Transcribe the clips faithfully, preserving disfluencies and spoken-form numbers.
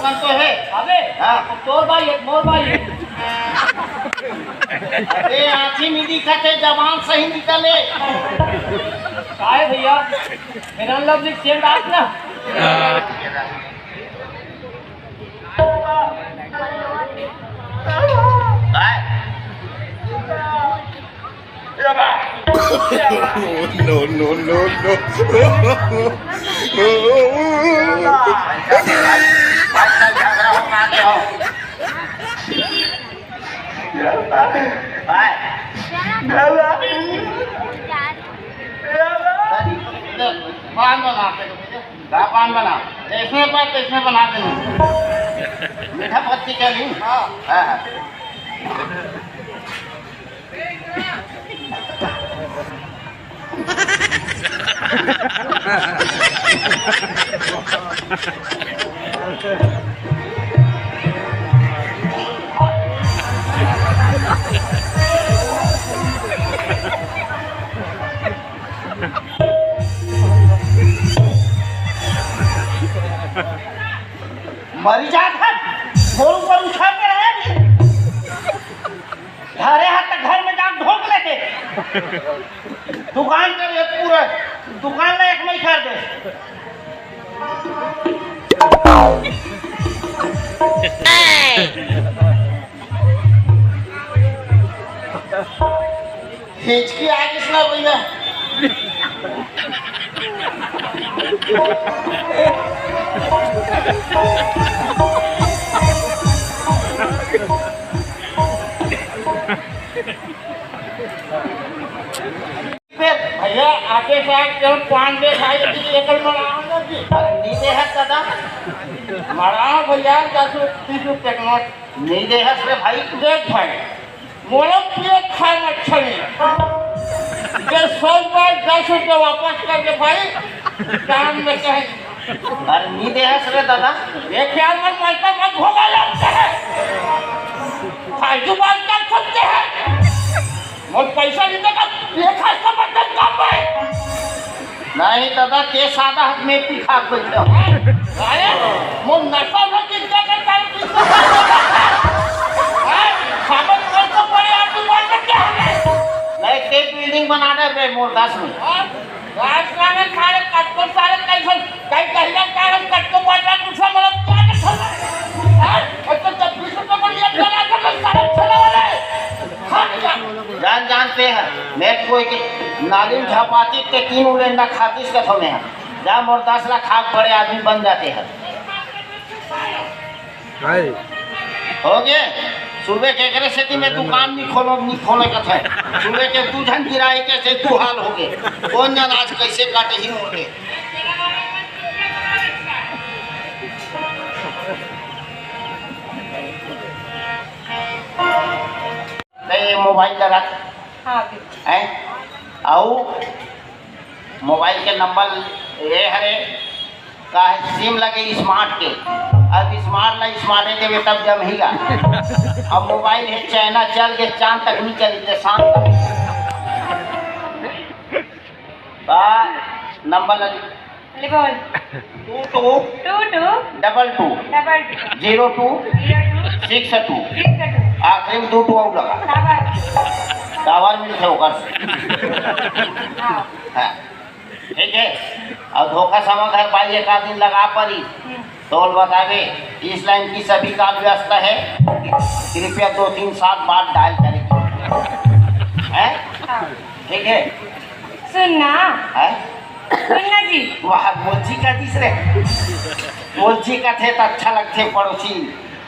मन तो है। अबे, हाँ। तोर भाई है, मोर भाई है। अरे, आँखी में दिखत हे, जबान सही निकले। काहे भैया? मेरा लव लिख सेंड आप ना। No, no, no, no. पान बना, का पान बना? जैसे पर तैसे बना देना। मीठा पत्ती का नहीं? हाँ। हाँ, हाँ। मरी जात हन, मोर ऊपर उछल के रहे। धरे हाथ तक घर में जाके ढोक लेते। दुकान कर एक पूरा दुकान ला एक मई कर दे। हिचकी आ गिस ना भैया। भैया, आके साथ जब पान दे खाई थी, एकल मना आऊंगा जी। अरे, नहीं दे है दादा। मना भैया, दस रुपये, तीस रुपये का नोट। नहीं दे है रे भाई। देख भाई, मोला पिए खाए में अच्छा नहीं है। ये सौ बार दस रुपये वापस करके भाई, काम में कहे। अरे, नहीं दे है रे दादा। ये क्या मैं पैसा मत भोगा लगता है। फालतू बात कर सकते हैं। मोर पैसा नहीं देगा, ये खास का मतलब काम है। नहीं दादा, के सादा हाथ में पी खा बैठा। अरे, मोर नशा में किस जगह का किस जगह का है? खाबत कर तो पड़े, आप दुकान में क्या है? नहीं, के बिल्डिंग बना दे बे, मोर दस में। हाँ? राजस्थान में खा रहे, कटको सारे कैसे, कई कहिया का है, कटको पटना दूसरा मतलब क्या कर सकता है? हाँ? और तो जब भी सुनता पड़ी, ये क्या कर सकता है, चला वाले? हाँ, क्या? जान जानते हैं, मैं कोई के नाली में झपाती ते तीन उलेंडा खातीस कथो में है। जा मोर दस लाख खाक बड़े आदमी बन जाते हैं। भाई। हो गए? सुबह के करे सेती में दुकान नहीं खोलो, नहीं खोले कथे। सुबह के दू झन गिराई के से दू हाल हो गए। कौन जन आज कैसे काटे ही मोटे। ते मोबाइल लगा हाँ, बिल्कुल। हैं? अउ मोबाइल के नंबर ये हरे, का है, सिम लगे स्मार्ट के। अब स्मार्ट ला स्मार्ट देवे तब जमहीगा। अब मोबाइल है, चाइना चल के चांद तक नहीं चली, ते शाम तक। का नंबर लगे? ले बोल। Two two two two double two double two zero two zero two six two. Six two. आखिरी में दू टू अउ लगा। शाबाश। टावर मिलथे ओकर से। हाँ। हाँ। ठीक है। अउ धोखा समा घर बाई एक आध दिन लगा परी। हम्म। तो बतावे, इस लाइन की सभी कॉल व्यस्त है, कृपया दो तीन सात बार डायल करें। हैं? हाँ। ठीक है। सुन ना। हैं? सुन ना जी। वाह, मोची का दिस रे। मोची का थे तो अच्छा लगथे पड़ोसी।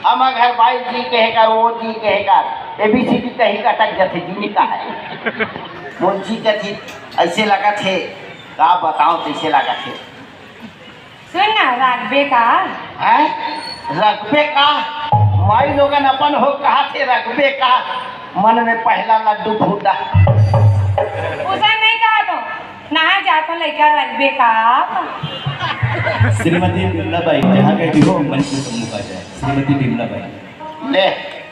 हम घर बाई जी कहे कर, वो जी कहे कर, एबीसीडी कहीं कटक जाथे, जी नहीं का है। मोची का थी, ऐसे लगा थे, का बताओ, कैसे लगा थे। सुन ना, राखबे का? हैं? रखबे का? माई लोगन अपन हो कहा थे रखबे का? मन में पहला लड्डू फूटा। उसन नहीं कहा तो, नहा जा तो लइका रखबे का? श्रीमती बिमला बाई, यहाँ गए हो, मंच में सम्मुख आ जाए। श्रीमती बिमला बाई। ले,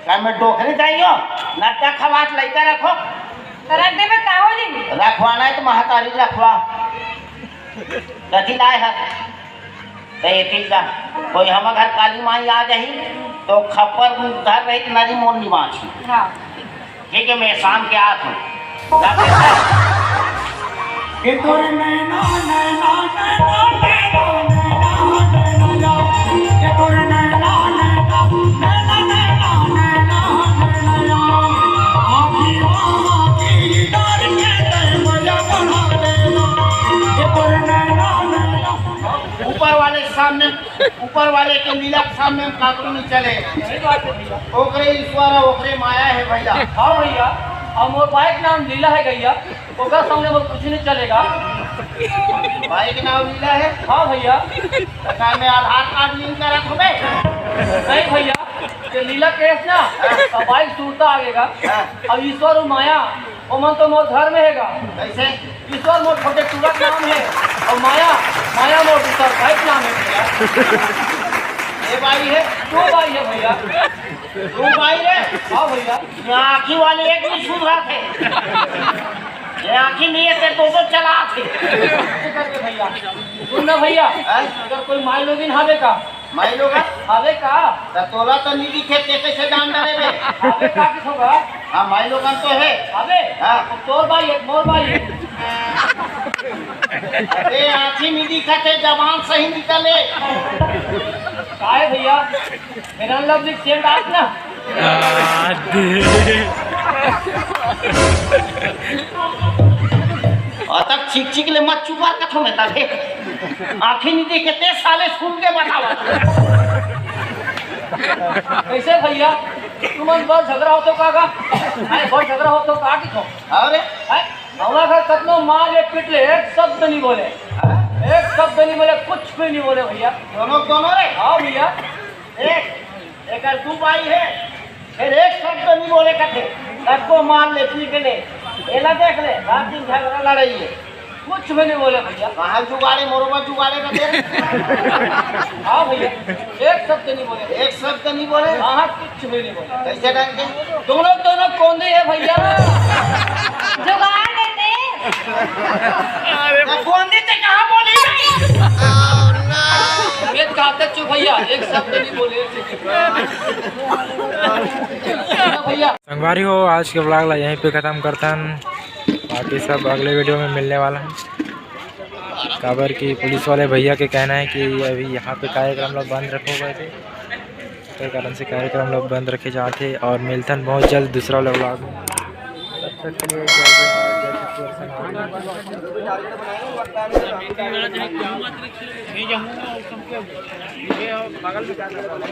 का मैं डोकरी दाई हो? नट्टा खवात लइका रखो। त रख देबे का हो जी? रखवाना हे त महतारी रखवा। कथी लाए हे? त एती जा, कोई हमर घर काली माई आ जाही, त खप्पर धर रही त नदी मोर निवासी। हाँ। ठीक हे, मैं शाम के आत हूँ। कि तोर नैना, नैना, नैना, नैना, नैना, नैना, नैना, कि तोर नैना, नैना, नैना, नैना, नैना, नैना, आँखी, आँखी डार के तैं मजा बढ़ा देला। कि तोर नैना, नैना। ऊपर वाले सामने, ऊपर वाले के लीला के सामने में काकरो नहीं चले। सही बात है भैया। ओकरे ईश्वर है, ओकरे माया है भैया। हाँ भैया, और मोर बाई के नाम लीला है गैया, ओकर सामने मोर कुछ नहीं चलेगा। बाई के नाम लीला है? हाँ भैया। तो का मैं आधार कार्ड लिंक करत हूँ बे? नहीं भैया, ये लीला केस ना, तो बाई सुरता आगेगा। हाँ। और ईश्वर और माया, ओमन तो मोर घर में हेगा। कैसे? ईश्वर मोर छोटे टूरा के नाम है और माया, माया मोर दूसर बाई के नाम है भैया। ये बाई है? दो बाई है भैया। दो बाई है? हाँ भैया। ये आँखी वाले एक नहीं सुधरा थे। ये आँखी नहीं है, ते दो दो चला थे। ऐसे करके भैया। सुन ना भैया, हैं? अगर कोई माई लोगिन हवे का, माई लोगन? हवे का? त तोला तो नहीं दिखे, ते कैसे जान डरे बे? हवे का किस होगा? हाँ, माई लोगन तो है। हवे? हाँ। तो तोर बाई है, मोर बाई है। अरे, आँखी नहीं दिखत है, जबान सही निकले। का है भैया? मेरा लव लिख सेंड आज ना। अतक चिक चिक ले मत चुपा कथो में तले। आँखी नहीं देखे ते साले सुन के बतावा। कैसे भैया? तुमन बर झगड़ा होतो का का? नहीं, बर झगड़ा होतो का की तो? अरे? हैं? हमारा घर कतनो मार ले पीट ले, एक शब्द नहीं बोले। एक शब्द नहीं बोले, कुछ भी नहीं बोले भैया। दोनों, दोनों रे? हाँ भैया। एक, एक दो भाई है। फिर एक शब्द नहीं बोले कथे, सबको मार ले, पीट ले, एला देख ले, रात दिन झगड़ा लड़ाई है, कुछ भी नहीं बोले भैया। कहाँ जुगाड़े, मोरबा जुगाड़े का दे। हाँ भैया, एक शब्द नहीं बोले। एक शब्द नहीं बोले। हाँ, कुछ भी नहीं बोले। कैसे ढंग के? तुम लोग दोनों कौन है भैया? जुगाड़ देते। अरे कौन थे, कहाँ बोली? ये कहते चुप भैया, एक शब्द नहीं बोले। भैया। संगवारी हो, आज के vlog ला यहीं पे खतम करथन। बाकी सब अगले video में मिलने वाला है। काबर कि पुलिस वाले भैया के कहना है कि अभी यहाँ पे कार्यक्रम ला बंद रखो गए थे, तो कारण से कार्यक्रम ला बंद रखे जाते हैं और मिलथन बहुत जल्द दूसरा वाला vlog में। तब तक के लिए जय जय भारत, जय छत्तीसगढ़ संगवारी।